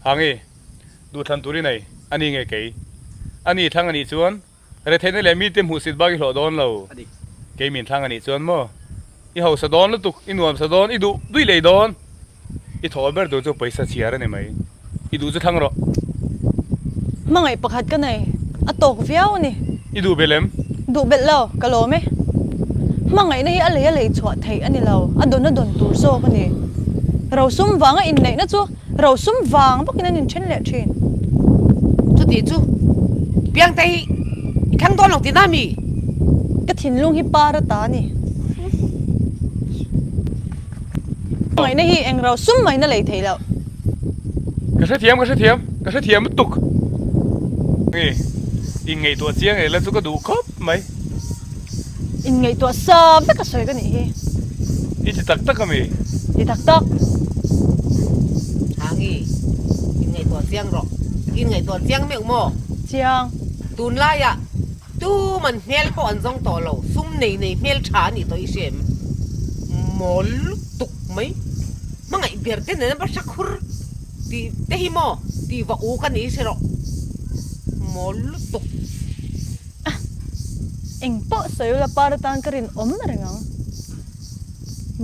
Hangi, duhthlan tur i nei, a ni nge kei? A ni thlang a nih chuan retheihna leh mite hmuhsit bak i hlawh dawn lo. Kei min thlang a nih chuan maw? I hausa dawn lutuk, i nuamsa dawn, i duh duih lei dawn. I thaw ber tur chu pawisa chhiar a ni mai. I duh chu thlang rawh. Hmangaih pakhat ka nei, a tawk viau a ni. I duh belh em? Duh belh lo, ka lawm e. Hmangaihna hi a lei a lei chhuah theih a ni lo, a dawn a dawn tur zawk a ni. Rosum vanga inneihna chu rosum vang bawkin an inthen leh thin. Chuti chu Piangte hi i thlang dawn lo tihna mi? Ka thinlung hi par a ta a ni. Hmangaihna hi eng rau sum mai na lei theih loh. Ka hrethiam, ka hrethiam, ka hrethiam lutuk. Nge, inngaihtuah chiang leh la chu ka duh khawp mai. Inngaihtuah sa vek a sawi ka nih hi. I ti tak tak ami? Ti tak tak. Hangi, inngaihtuah chiang rawh. Inngaihtuah chiang meuh maw? Chiang. Tunlaiah Tu man hmel pawh an zawng tawh lo, sum nei nei hmel tha a nih tawh i hria em? Mawl lutuk mai, hmangaih ber te nena va hra khur tih te hi maw tih va u ka ni i hre rawh, mawl lutuk. Eng pawh sawi ula par atan ka rinawm reng ang.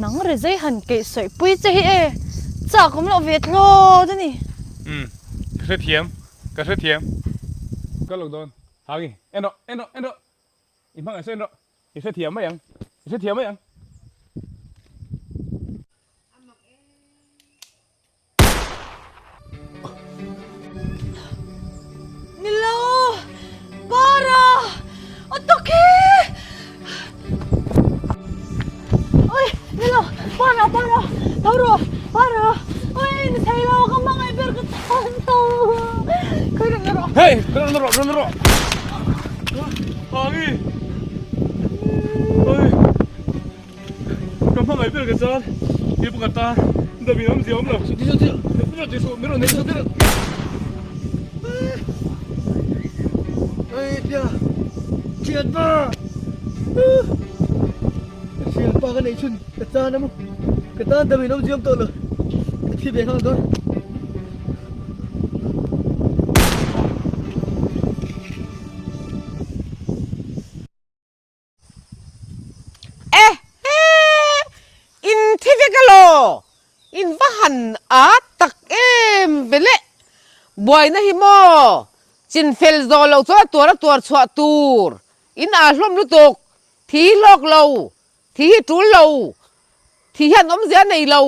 Nang rizai han keih sawi pui che hi e, chak awm loh ve thlawt a ni. Umm, ka hrethiam, ka hrethiam. Ka lawk dawn. Hangi, en rawh, en rawh, en rawh. I hmangaih saw en rawh. I hrethiam mai ang, i hrethiam mai ang. Nilo, Para! Otoki! Oi, nilo, Para, Para, tho rawh, Para. Oi, ni thei lo, ka hmangaih ber ka tan tho. Khawi rawn la rawh. Hey, rawn la rawh, rawn la rawh. Hangi. Oi. Ka hmangaih ber ka tan. Ti pawh ka tan. Damin awm zia awm lo. Ti su ti su ti su mi rawn nei su ti. Oi, pia. Thian pa. Ka thian pa ka neih chhun ka tan a maw ka tan dam in awm ziam tawh lo ka thi ve nghal dawn. E he in thi vek alaw in va han a tak em vele buaina hi maw chinfel zawh loh chuan a tuar a tuar chhuah tur in aa hlawm lutuk Thi hlawk lo, thi hi tul lo, thi hian awmzia nei lo.